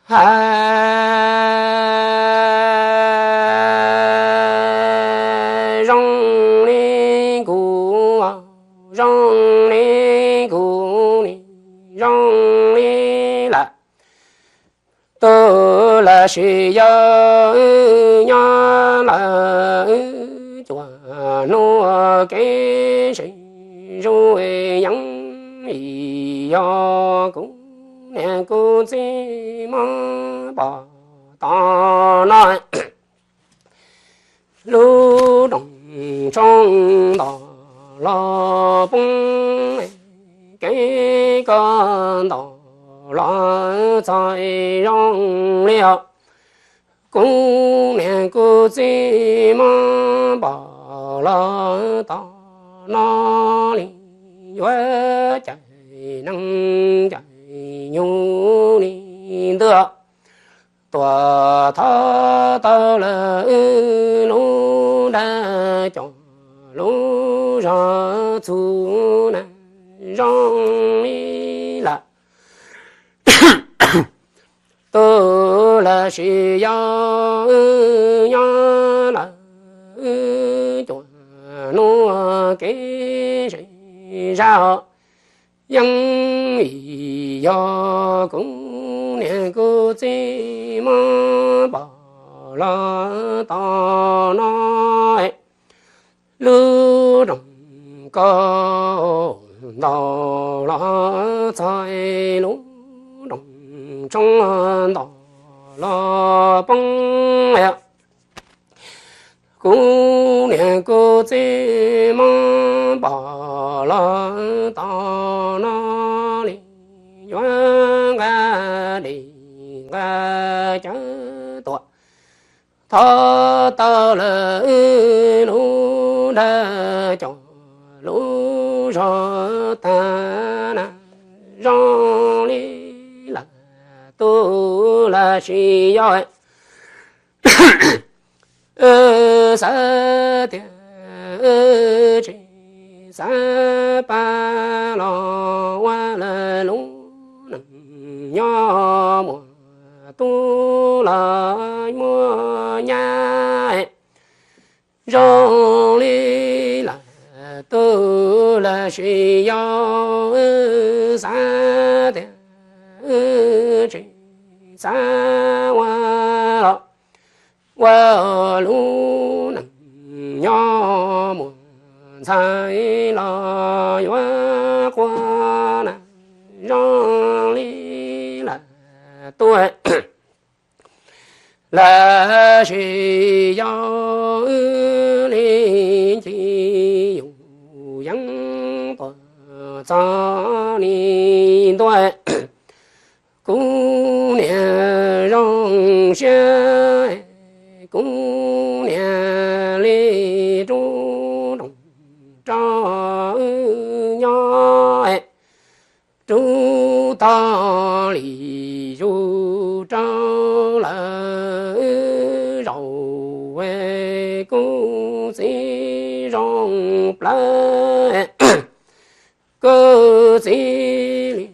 Hais zoo li kuv, zoo li kuv, zoo li lawm tus los sis yog nyob lawm cuaj hnub kev sib zuj yees, yog kuv niam kuv txiv muab pom tom no, lub rooj tshoob nto los poob, kev koj nto los txog zoo li os. Kuv niam kuv txiv muab pom los tom no li, yuav cais neeg cais nyoog li ntawd, tuam thov tau lawm lub nra cov lub zog txhua na, zoo li lawm tus los sis yog nyob lawm cuaj hnub kev sib zaj, yeej yog kuv niam kuv txiv muab pom los tom no, lub rooj koj nto los txog, lub rooj tshoob nto los poob. Kuv niam kuv txiv muab pom los tom no li, yuav nqa dej nqa cawv tuam thov tau lawm lub nra cov lub zog tag na, zoo li lawm tus los sis yog xav tias tsis xav pab los ua lawm lub neej nyob muaj tub los muaj nyab, zoo li lawm tus los sis yog xav tias tsis xav ua los ua lub neej nyob muaj ntxhais los yuav quaj na, zoo li lawm tus los sis yog li ci yus yeej tuaj txog li ntua, kuv niam zoo siab, kuv niam li rub rooj rau wb nyob, rub tau li yus rau lawm zaum, kuv txiv zoo plawv, kuv txiv li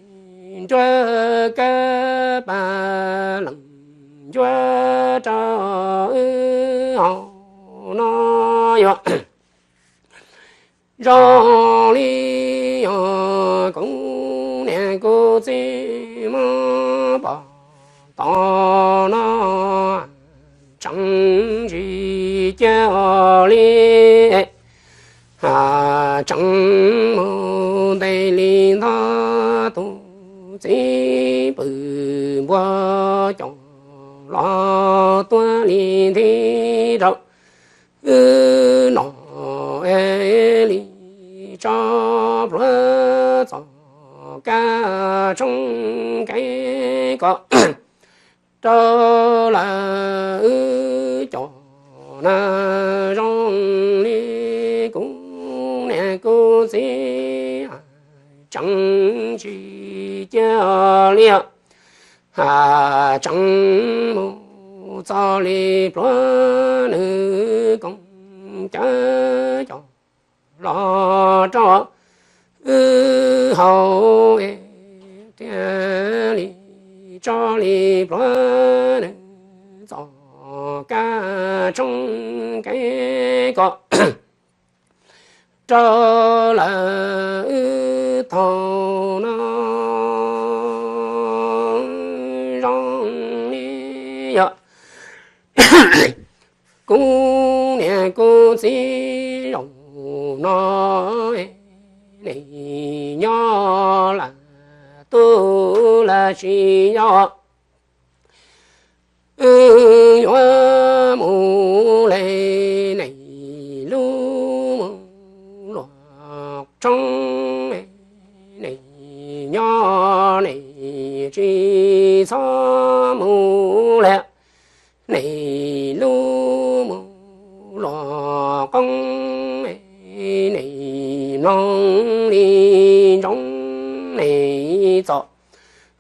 nruab kab pab leej ncuab rau wb hauv no yuav zoo li yog kuv niam kuv txiv muab pom tom no, tseem tsis cia li, tseem mus ntes li ntog tus txiv pw npua coj los tuag li nthi rau wb no, es li tso plhuav txoj kab tshoob kev kom rau lawm wb cov na, zoo li kuv niam kuv txiv tseem tsis cia li, tseem mus txog li pluav nws koom cawv coj los rau wb haus, es thiaj li tso li pluav nws txoj kab tshoob kev kom rau lawm wb thaum no zoo li yog kuv niam kuv txiv zaum no, nej nyob lawm tub lawm tsis yog wb yuav mus li, nej lub mus luaj tshoob, nej nyob nej tsis txhob mus li, nej lub mus luaj qoob, nej mloog li ntsoov, nej txoj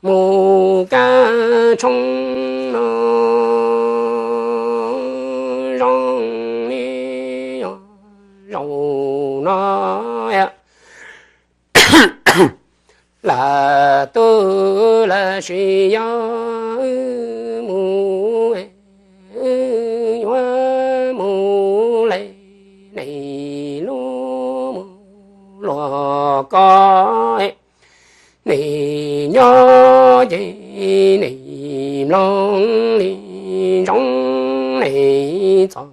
mus kab tshoob no zoo li yog zaum no lawm tub lawm tsis yog wb mus, wb yuav mus li, nej lub mus luaj koj, nej nyob ces nej mloog li ntsoov, nej txoj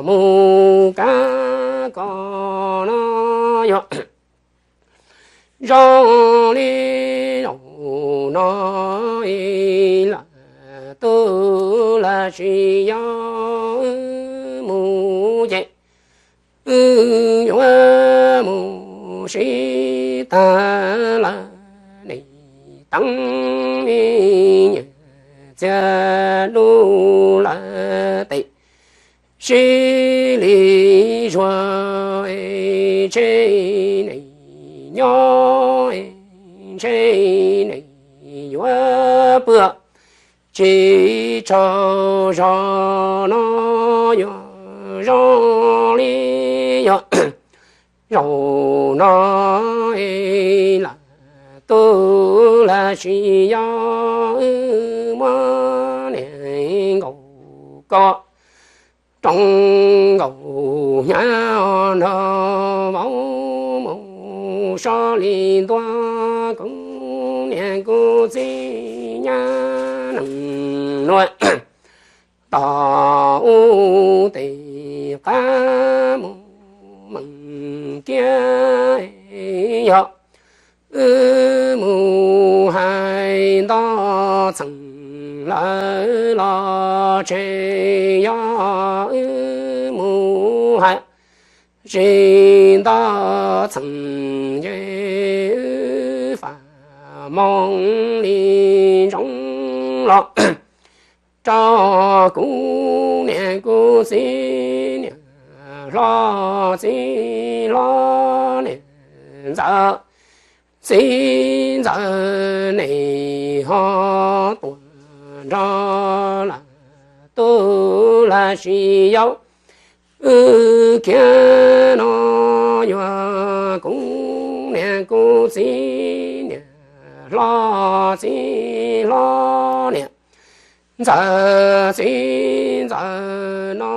mus kab koj no yog zoo li zaum no lawm tub lawm tsis yog wb mus ces wb yuav mus sib tag lawm, nej teev me nyuam txiag dub lawm tes sib li zuag, ntshe nej nyob, ntshe nej yuav pw tsis tsaug zog no yog zoo li yog zaum no lawm tub lawm tsis yog wb muab niam nkaum ko rooj nkaum hnyav nrog vauv mus so li ntua, kuv niam kuv txiv nyab neej nuav tos u tes qab mus meem kiag, yog wb mus hais ntau txheem lawm los tseg, yog wb mus hais tsis ntau txheem ces wb faj moo li ntsoov los rau kuv niam kuv txiv niam hlob txiv hlob niam ntxawm txiv ntxawm nej ho tuaj nrog lawm tub lawm tsis yog wb kiag no yog kuv niam kuv txiv niam hlob txiv hlob niam ntxawm txiv ntxawm no